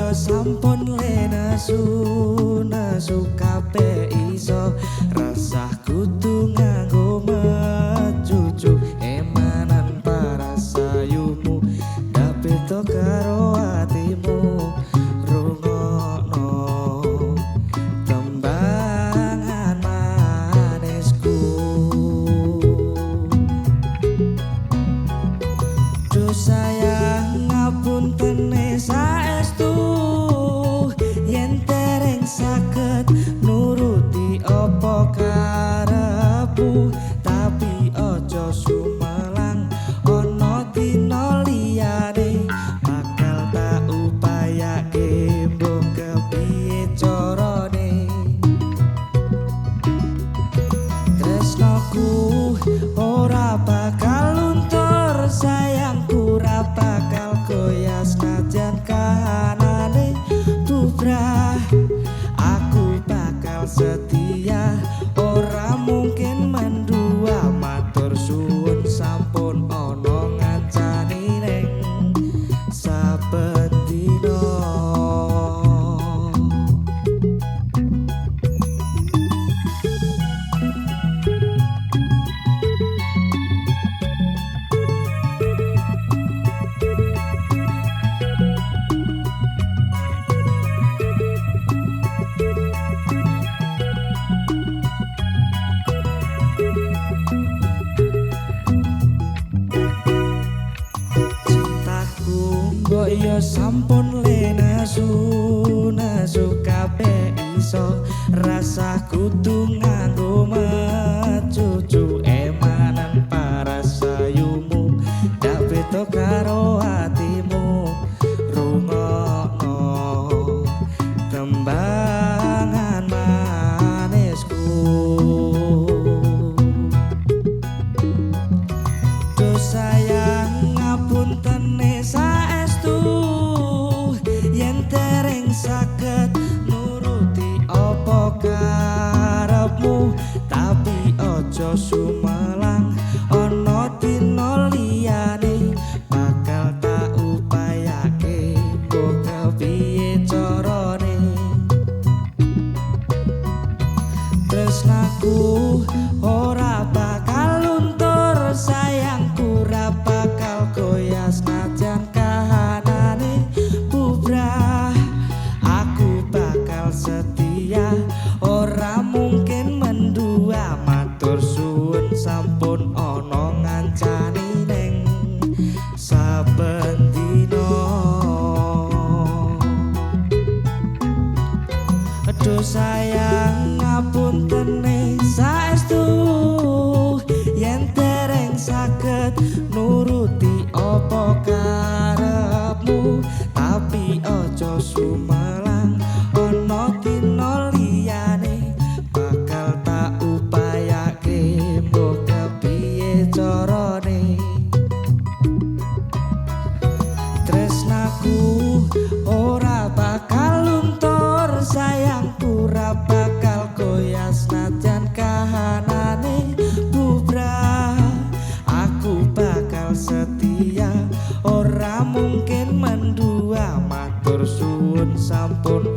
yo sampun lenasu nasu kabeh iso rasah kudu nganggo mecucu emanan parasayumu ndak beda karo atimu rungokno tembangan manisku. Duh sayang ngapuntene saestu yen tereng saged nuruti apa karepmu, tapi aja sumelang ana dina liyane bakal tak upayake mbuh kepiye carane. Tresnoku ora bakal luntur, sayangku ora bakal goyah senajan kahanane bubrah. Aku bakal setia ora mungkin mendua, matur suwun sampun ana ngancani ning saben dina. Cintaku mbok yo sampun lenasu nasu kabeh iso rasah kudu nganggo mecucu emanan parasayumu ndak beda karo atimu rungokno tembangan manisku. Duh sayang ngapuntene saestu yen tereng saged nuruti apa karepmu, tapi aja sumelang ana dina liyane bakal tak upayake mbuh kepiye carane. Tresnaku ora bakal luntur, sayangku ora bakal goyah senajan kahanane bubrah. Aku bakal setia ora mungkin mendua, matur suwun sampun ana ngancani ning saben dina. Aduh sayang ngapuntene saestu yen tereng saged nuruti apa karepmu, tapi aja sumelang ana dina liyane bakal tak upayake mbuh kepiye carane. Tresnaku ora bakal luntur, sayangku ora bakal goyah senajan kahanane bubrah. Aku bakal setia ora mungkin mendua, matur suwun sampun